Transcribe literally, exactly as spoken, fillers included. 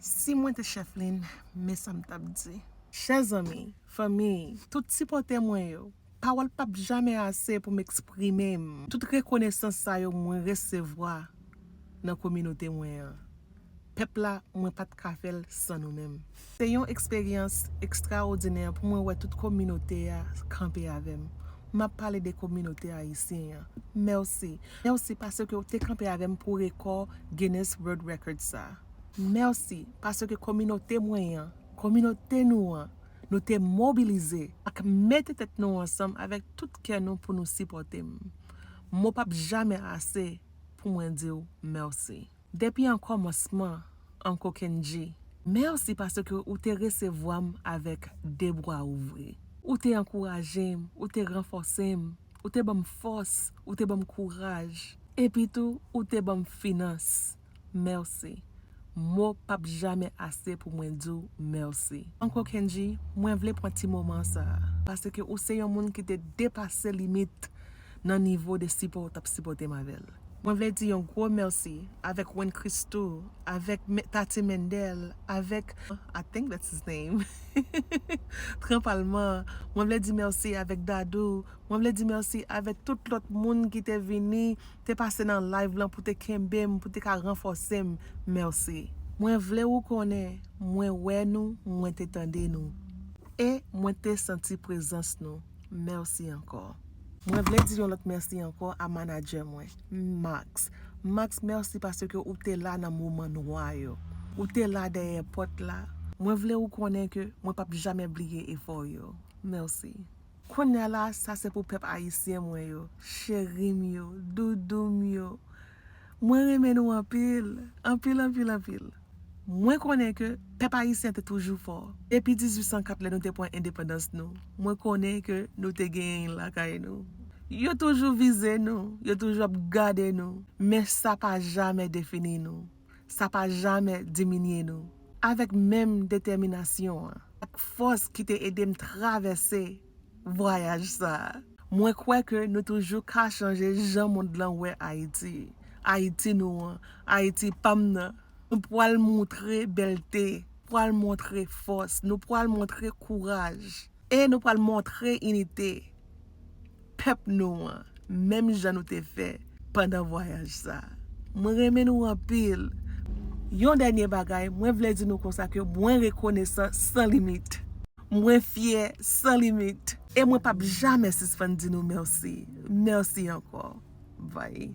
Si mwen te Chefline, men sa m t ap di. Chè zanmi, fanmi, tout sipòtè mwen yo, pawòl p ap jamè ase pou m eksprime m. Tout rekonesans sa yo mwen resevwa nan kominote mwen an. Pèp la, mwen pa t ka fè l san nou menm. Se yon eksperyans ekstraòdinè pou mwen wè tout kominote a kanpe avè m. M ap pale de kominote ayisyen an. Mèsi. Mèsi paske w te kanpe avè m pou rekò Guinness World Record sa. Mèsi paske kominote mwen an, kominote nou an, nou te mobilize ak mete tèt nou ansanm avèk tout kè nou pou nou sipòte m. Mo p ap jamè ase pou mwen di w mèsi. Depi an kòmansman, Uncle Kendji, mèsi paske ou te resevwa m avèk de bra ouvri. Ou te ankouraje m, ou te ranfòse m, ou te ban m fòs, ou te ban m kouraj. Epi tou, ou te ban m finans. Mèsi. Mo p ap jamè ase pou mwen di w mèsi. Uncle Kendji, mwen vle pran ti moman sa a, paske ou se yon moun ki te depase limit nan nivo de sipò w t ap sipòte m avè l. Mwen vle di yon gwo mèsi avèk Wen Christou, avèk Me- Tati Mendel, avèk, I think that's his name, Tran Palman. Mwen vle di mèsi avèk Dadou. Mwen vle di mèsi avèk tout lòt moun ki te vini, te pase nan live lan pou te kenbe m, pou te ka ranfòse m. Mèsi. Mwen vle ou konnen, mwen wè nou, mwen te tande nou. E mwen te santi prezans nou. Mèsi ankò. Mwen vle di yon lòt mèsi ankò a manadjè mwen, Max. Max, mèsi paske ou te la nan moman nwa yo. Ou te la dèyè pòt la. Mwen vle ou konnen ke mwen p ap jamè bliye efò w yo. Mèsi. Kounye a la, sa se pou pèp ayisyen mwen yo, cheri m yo, doudou m yo. Mwen renmen nou anpil, anpil, anpil, anpil. Mwen konnen ke pèp ayisyen te toujou fò. Depi dizuit san kat, lè nou te pran endepandans nou, mwen konnen ke nou te genyen lakay nou. Yo toujou vize nou, yo toujou ap gade nou, men sa pa jamè defini nou. Sa pa jamè diminye nou. Avèk menm detèminasyon an, ak fòs ki te ede m travèse vwayaj sa a, mwen kwè ke nou toujou ka chanje jan mond lan wè Ayiti. Ayiti nou an, Ayiti pa m nan. Nou pral montre bèlte, pral montre fòs, nou pral montre kouraj. E nou pral montre inite pèp nou an, menm jan nou te fè pandan vwayaj sa a. Mwen renmen nou anpil. Yon dènye bagay, mwen vle di nou konsa ke mwen rekonesan san limit. Mwen fyè san limit. E mwen p ap jamè sispann di nou mèsi. Mèsi ankò. Bye.